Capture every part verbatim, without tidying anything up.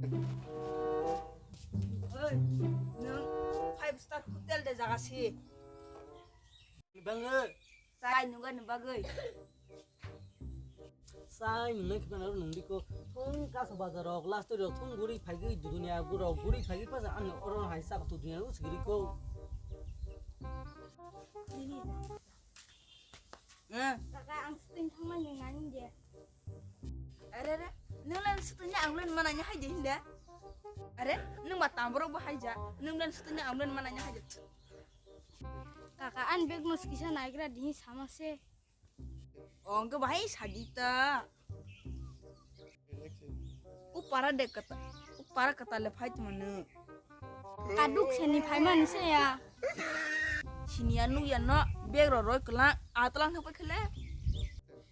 Oi, nwng five star hotel de jaga si. Bangwi. Chai nungani bagwi. Chai nungnai khibana aro nungdi ko. Thung kaso bazar rok, last rok thung guri phaigwi dunia guro guri phaigwi pasa ani oro hai sak tu dunia us giri ko. Eh. Kaka, ang shooting thangmani nani je. Are, are, nwng le shooting ni ang le mana nya hai de hinda. Are, nwng ba tamboro bo hai ja. Nwng le shooting ni ang le mana nya hai de. Kaka, an bag no kisa naigra dini sama se. Ongke bahai sadita. Upara de kata, upara kata le fight manu. Kaduk seni phaimani se ya. Sini ya nuk ya no, bag ro roi kelang, atlang thang pai khele.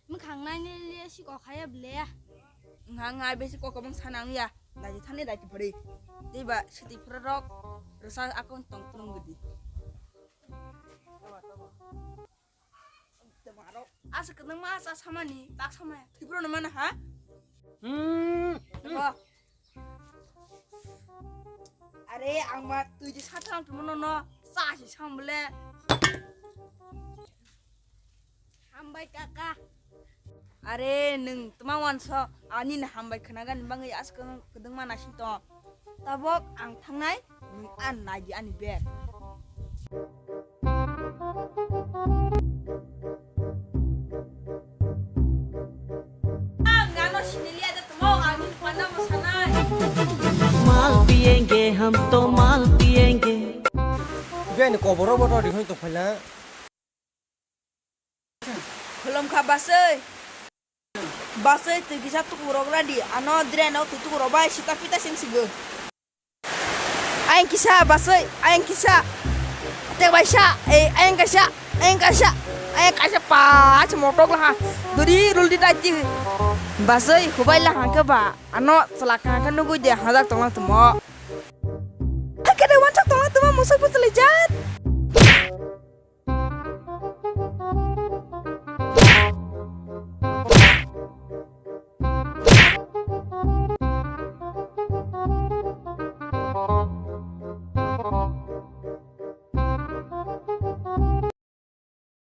Mwkhang nai ne le si kok haya ble. Nga nga be si kok bang sana ang ya, daji thani daji bari. Dei ba siti phra rok, rasa akon tong tulung gedi. Asa kwbangma asa samani, tak samaya. Thwipro no mana ha? Hmm. Tamo. Are, ang ma twi di sa thang tamo no no. Sa si sam bole. Hambai kaka. Are, nwng tma wanso, ani na hambai khnagan bangwi as kwbang kwdwngma naising tong. Tabok ang thangnai, nwng an naidi ani bag. Ang ano siniliya da tamo, ani panda mo sanai. Mal piyenge, hum to mal piyenge. Bini koboro bo rodi hoi to phaila. Khulum kha basai. Basai twi kisa tukurok radi. Ano drain o twi tukurok bai sita pita sing sigo. Ayang kisa basai, ayang kisa. Tek bai sa, eh, ayang kaisa, ayang kaisa. Ayang kaisa pa, acha motok laha. Duri rul di dai ti. Basai hubai laha ke ba. Ano chalak kha khe nugui de hajak tonglang tumo. Hai khe de wanchak tonglang tumo musuk bwtwlwi jat.